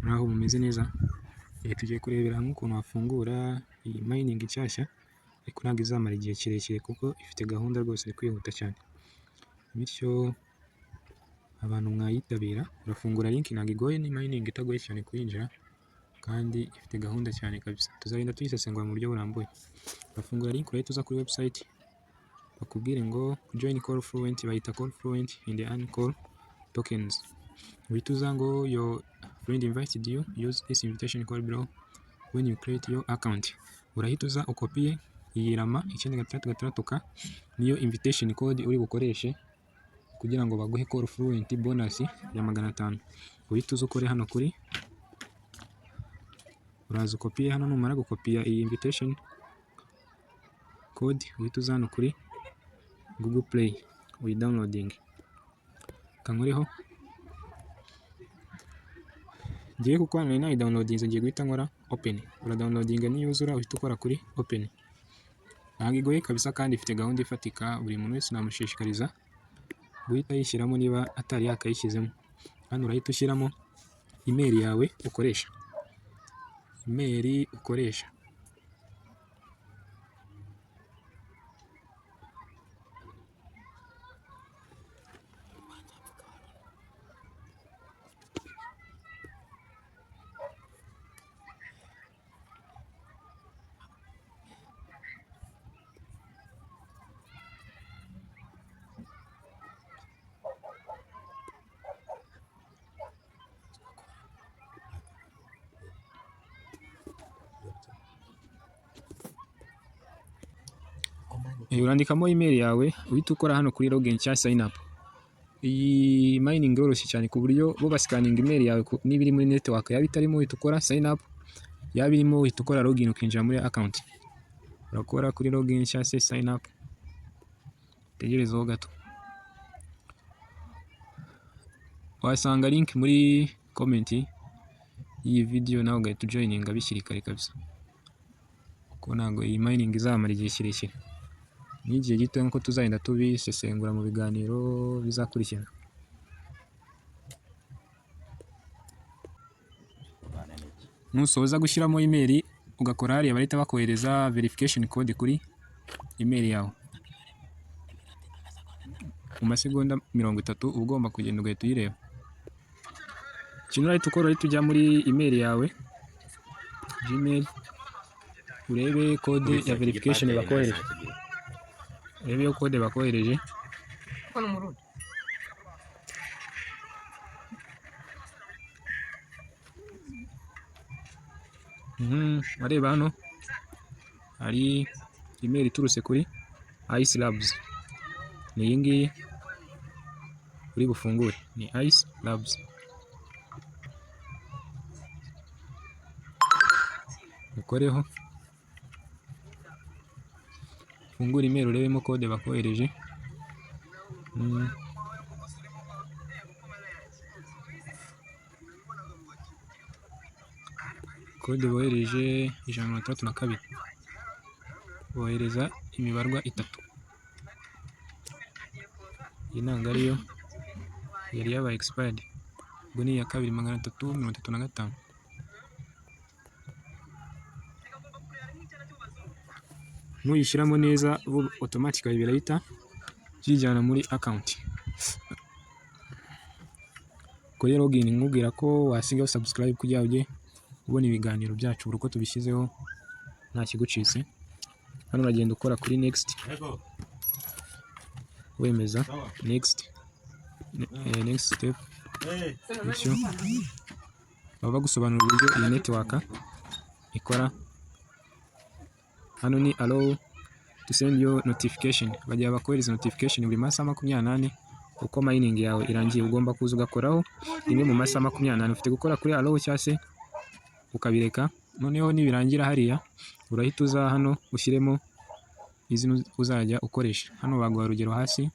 Muraho, mumeze neza? Tugiye kurebera hamwe ukuntu wafungura iyi mining nshyashya, ariko ntabwo izamara igihe kirekire kuko ifite gahunda rwose iri kwihuta cyane. Bityo abantu mwayitabira, urafungura link, ntabwo igoye, ni mining itagoye cyane kuyinjira kandi ifite gahunda cyane kabisa. Tuzagenda tuyisesengura mu buryo burambuye. Urafungura link, urahita uza kuri website bakubwire ngo join call fluent, bayita call fluent and earn call tokens. Uhita uza ngo "Your friend invited you, use this invitation code below when you create your account." Urahita uza ukopiye iyi rama 966 ka, niyo invitation code uri bukoreshe kugira ngo baguhe call fluent bonus ya 500. Uhita uza ukore hano kuri, uraza ukopiye hano. Numara gukopiya iyi invitation code, uhita uza hano kuri Google Play uyidownloading. Kankoreho ngiye kuko hano nari nayidownloadinze, ngiye guhita nkora open. Uradownloadinga, niyuzura uhita ukora kuri open. Ntabwo igoye kabisa kandi ifite gahunda ifatika. Buri muntu wese namushishikariza guhita ayishyiramo niba atari yakayishyizemo. Hano urahita ushyiramo email yawe ukoresha, email ukoresha. Urandikamo email yawe, uhita ukora hano kuri login cyangwa sign up. Iyi mining iroroshye cyane ku buryo bo bascanninga email yawe niba iri muri network. Yaba itarimo, uhita ukora sign up, yaba irimo, uhita ukora login ukinjira muri account. Urakora kuri login cyangwa se sign up, utegerezeho gato. Wasanga link muri comment y'iyi video, nawe ugahita ujoininga bikiri kare kabisa, kuko ntabwo iyi mining izamara igihe kirekire, n'igihe gito, nk'uko tuzagenda tubisesengura mu biganiro bizakurikira. Nusoza gushyiramo email ugakora hariya, bahita bakohereza verification code kuri email yawe. Mu masegonda 30 uba ugomba kugenda ugahita uyireba. Ikintu urahita ukora, urahita ujya muri email yawe Gmail, urebe code ya verification bakohereje, urebe iyo code bakohereje. Areba hano hari email iturutse kuri Ice Labs, ni iyi ngiyi uri bufungure, ni Ice Labs. Ukoreho, ufungure email, urebemo code bakohereje. Code bohereje 162, bohereza imibarwa itatu. Iyi ntabwo ariyo, yari yabaye expired. Ubwo ni iya kabiri, 335. Nuyishyiramo neza bo automatically birahita byijyana muri account. Kuri login nkubwira ko wasigaho subscribe kugira ujye ubona ibiganiro byacu buri uko tubishyizeho nta kigucitse. Hano uragenda ukora kuri next, wemeza next, next step. Bityo baba bagusobanurira uburyo iyi network ikora. Hano ni allow to send your notification, bajya bakohereza notification buri masaha 24 uko mining yawe irangiye. Ugomba kuza ugakoraho rimwe mu masaha 24. Ufite gukora kuri allow cyangwa se ukabireka. Noneho nibirangira hariya, urahita uza hano ushyiremo izina uzajya ukoresha. Hano baguha urugero hasi,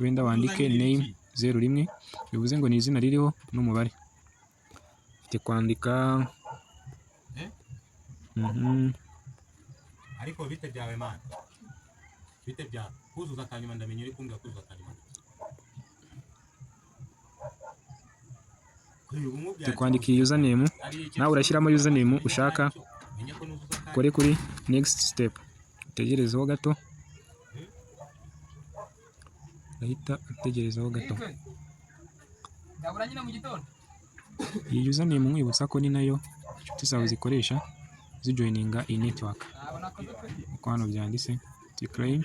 wenda wandike name 01, bivuze ngo ni izina ririho n'umubare. Ufite kwandika. Ariko bite byawe man, bite byawe? Kuzuza akanyuma, ndamenya uri kumbwira kuzuza akanyuma. Kwandika iyi username, nawe urashyiramo username ushaka, ukore kuri next step, utegerezeho gato, urahita utegerezaho gato. Ndabura nyine mu gitondo. Iyi username nkwibutsa ko ni nayo inshuti zawe zikoresha zijoininga iyi network. Ntabwo nakoze pe. Uko hano byanditse to claim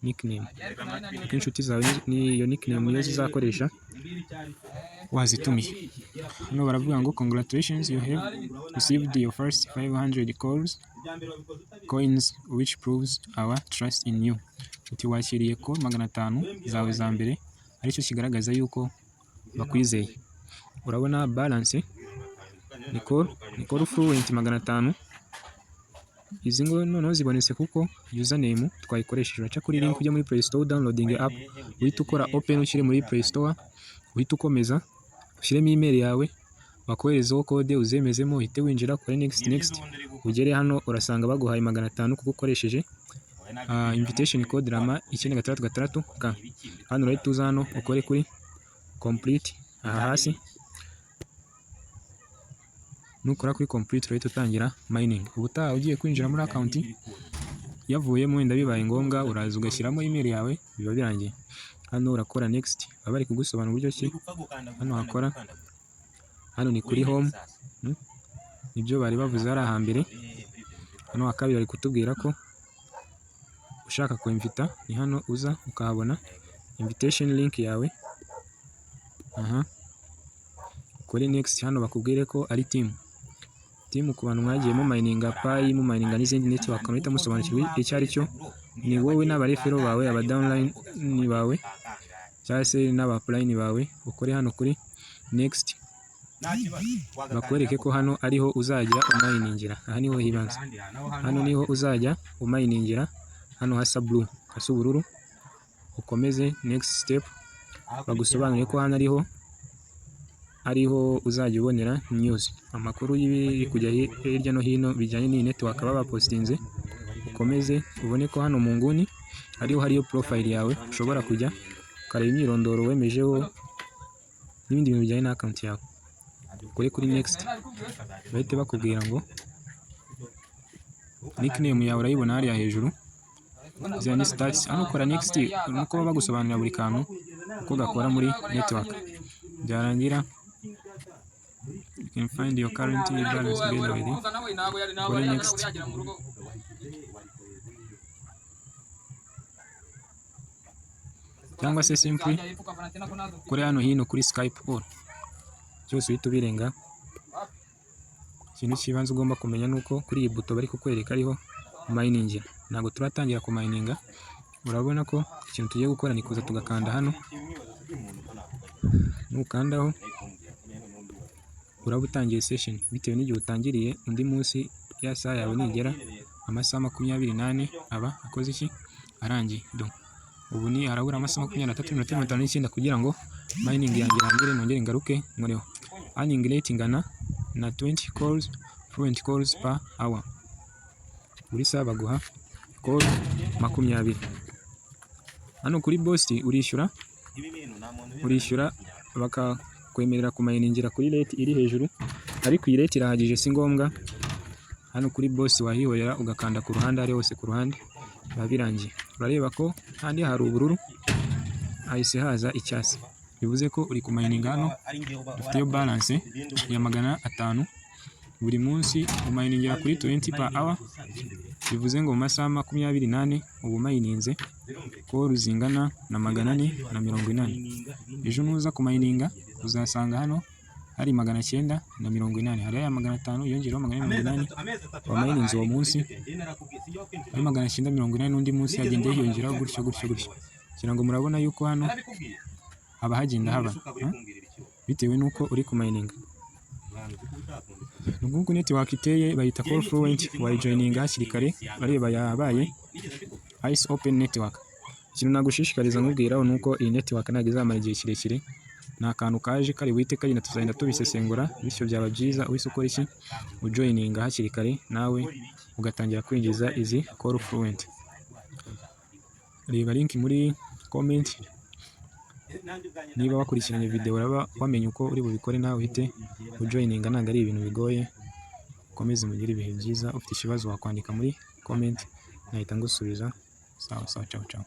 nickname, Ariko nari naniwe. kuko inshuti zawe ni iyo nickname niyo zizakoresha wazitumiye. Hano baravuga ngo "Congratulations, you have received your first 500 calls coins, which proves our trust in you." Uti wakiriye ko 500 zawe za mbere, aricyo kigaragaza yuko bakwizeye. Urabona balance ni call fluent 500. Izi ngo noneho zibonetse kuko username twayikoresheje. Uraca kuri link ujya muri Play Store, downloading app, uhita ukora open, ushyire muri Play Store, uhita ukomeza ushyiremo email yawe, bakoherezeho code, uzemezemo, uhite winjira kuri next, next, ugere hano urasanga baguhaye 500 kuko ukoresheje invitation code rama 966 k. Hano urahita uza hano ukore kuri complete aha hasi. Nukora kuri complete urahita utangira mining. Ubutaha ugiye kwinjira muri account yavuyemo, wenda bibaye ngombwa, uraza ugashyiramo email yawe, biba birangiye. Hano urakora next, baba bari kugusobanura uburyo ki hano hakora. Hano ni kuri home, nibyo bari bavuze hari ahambere. Hano hakabiri bari kutubwira ko ushaka kwinvita ni hano uza ukahabona invitation link yawe. Aha ukore next, hano bakubwire ko ari team. Team ku bantu mwagiye mu mininga Pi, mu mininga n'izindi network, muhita musobanukirwa icyo ari cyo. Ni wowe n'abareferral bawe, aba downline bawe cyangwa se n'aba upline bawe. Ukore hano kuri next, bakwereke ko hano ariho uzajya uminingira. Aha niho hibanze, hano niho uzajya uminingira, hano hasa blue, hasa ubururu. Ukomeze next step, bagusobanurire ko hano ariho uzajya ubonera news, amakuru y'ibiri kujya hirya no hino bijyanye n'iyi network baba bapostinze. Ukomeze ubone ko hano mu nguni ariho hariyo profile yawe, ushobora kujya ukareba imyirondoro wemejeho n'ibindi bintu bijyanye na account yawe. Ukore kuri next, bahite bakubwira ngo nickname yawe urayibona hariya hejuru, ziriya ni stats. Hano ukora next, nuko baba bagusobanurira buri kantu uko gakora muri network. Byarangira, you can find your current balance together with Kuza nawe ntabwo yari ntabwo Ukore yari next. yagera mu rugo. Cyangwa se simply kuri hano hino kuri skip all, byose uhita ubirenga. Ikintu cy'ibanze ugomba kumenya ni uko kuri iyi buto bari kukwereka ariho mining. Ntabwo turatangira kumininga. Urabona ko ikintu tugiye gukora ni kuza tugakanda hano. Nukandaho uraba utangiye session bitewe n'igihe utangiriye. Undi munsi ya saha yawe nigera, amasaha 24 aba akoze iki? Arangiye. Do ubu ni harabura amasaha 23 n'iminota 59 kugira ngo mining yanjye irangire, nongere ngaruke nkoreho. Earning rate ingana na 20 calls fluent calls per hour. Buri saha baguha call 20. Hano kuri boost urishyura, urishyura bakakwemerera kuminingira kuri rate iri hejuru, ariko iyi rate irahagije, si ngombwa. Hano kuri boost wahihorera ugakanda ku ruhande, ari hose ku ruhande biba birangiye. Urareba ko handi hari ubururu, hahise haza icyatsi, bivuze ko uri kumininga. Hano dufiteyo balance ya 500. Buri munsi uminingira kuri 20 per hour, bivuze ngo mu masaha 24 uba umininze call zingana na 480. Ejo nuza kumininga uzasanga hano hari 980, hari aya 500 yongereho 480 wamininze uwo munsi, ari 980 n'undi munsi hagenda hiyongeraho gutyo gutyo gutyo. Kugira ngo murabona yuko hano haba hagenda haba bitewe n'uko uri kumininga. Ni nguku network iteye, bayita call fluent. Wayijoininga hakiri kare, urareba yabaye ice open network. Ikintu nagushishikariza nkubwiraho ni uko iyi network ntabwo izamara igihe kirekire, ni akantu kaje kari buhite kagenda, tuzagenda tubisesengura. Bityo byaba byiza uhise ukora iki? Ujoininga hakiri kare, nawe ugatangira kwinjiza izi call fluent. Reba link muri comment. Niba wakurikiranye video uraba wamenye uko uri bubikore, nawe uhite ujoininga, ntabwo ari ibintu bigoye. Mukomeze mugire ibihe byiza, ufite ikibazo wakwandika muri comment nahita ngusubiza. Sawa sawa, ciao ciao.